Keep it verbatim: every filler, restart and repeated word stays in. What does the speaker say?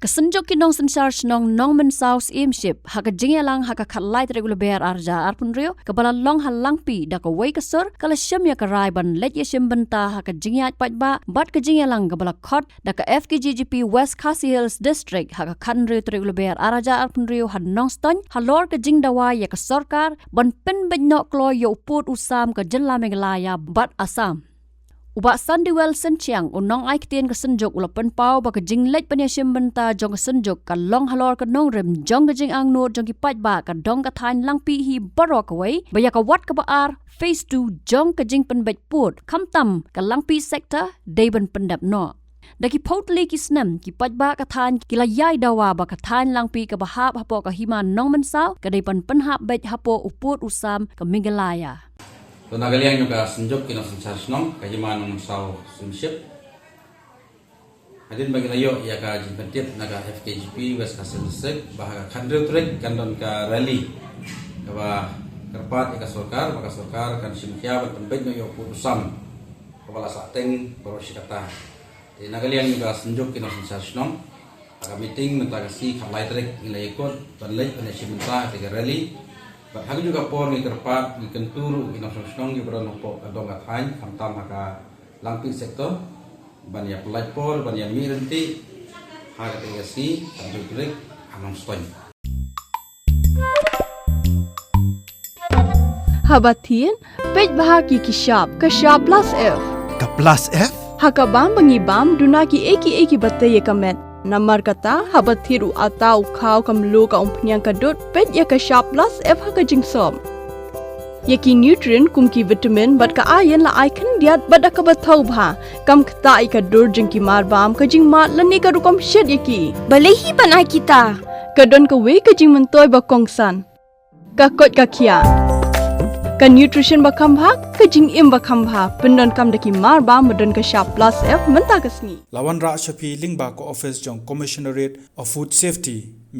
Ka Synjuk ki Nongsynshar Shnong Nongmynsaw Syiemship, ha ka jingïalang ha ka khatlai tarik u Lber arhajar arphew hynriew, kaba la long ha Langpih da kawei ka sur, ka la shim ïa ka rai ban leit ïashim bynta ha ka jingïaid paidbah bad ka jingïalang kaba la khot da ka F K J G P West Khasi Hills District ha ka khathynriew tarik u Lber arhajar arphew hynriew ha Nongstoiñ, halor ka jingdawa ïa ka sorkar ban pynbeit noh kloi ïa u pud u sam ka jylla Meghalaya bad Assam. U Bah Sandiwell Synthiang, u nongai ktien ka Synjuk, u la pynpaw ba ka jingleit ban ïashim bynta jong ka Synjuk ka long halor ka nongrim jong ka jingangnud jong ki paidbah ka dong ka thaiñ Langpih hi baroh kawei, ba ïa ka wat kaba ar, phase two jong ka jingpynbeit pud, khamtam ka Langpih sector, dei ban pyndep noh. Da ki phew tylli ki snem, ki paidbah ka thaiñ ki la ïai dawa ba ka thaiñ Langpih kaba hap hapoh ka hima Nongmynsaw ka dei ban pynhap beit hapoh u pud u sam ka Meghalaya. To, na ka liang jong ka Synjuk ki Nongsynshar Shnong ka hima Nongmynsaw Syiemship, hadien ba ngi la ïoh ïa ka jingpyntip na ka F K J P West Khasi Hills District ba ha ka khathynriew tarik kan don ka rally kaba kyrpad ïa ka sorkar, ba ka sorkar kan shim khia ban pynbeit noh ïa u pud u sam kaba la sah teng baroh shi katta. Te na ka liang jong ka Synjuk ki Nongsynshar Shnong, ha ka meeting mynta ka sngi khatlai tarik ngi la ïakut ban leit ban ïashim bynta ha ka rally. Bad ha kajuh ka por ngi kyrpad, ngi kyntu ruh ki nongshong shnong kiba don hapoh ka dong ka thaiñ, khamtam ha ka Langpih sector, ban ïa pynlait por, ban ïa mih ryntih ha kata ka sngi, khathynriew tarik, ha Nongstoiñ. Haba thied, peit bha ïa ki shap, ka shap plus F. Ka plus F? Ha ka bam ba ngi bam, duna kiei kiei kiba tei ïa ka met. Namar kata, haba thied u atta, u khaw, ka mluh, ka umphniang, ka dud, peit ïa ka shap plus F ha ka jingsop. Ïa ki nutrient kum ki vitamin bad ka iron la ai khyndiat bad da kaba thaw bha. Kam ktah ïa ka dur jong ki marbam, ka jingmad lane ka rukom shet ïa ki. Balei hi ban ai kita? Ka don kawei ka jingmyntoi ba kongsan. Ka koit ka khiah. Ka nutrition ba kham bha, ka jingim ba kham bha, pyndonkam da ki marbam ba don ka shap plus F mynta ka sngi. La wanrah sha phi lyngba ka office jong Commissionerate of Food Safety.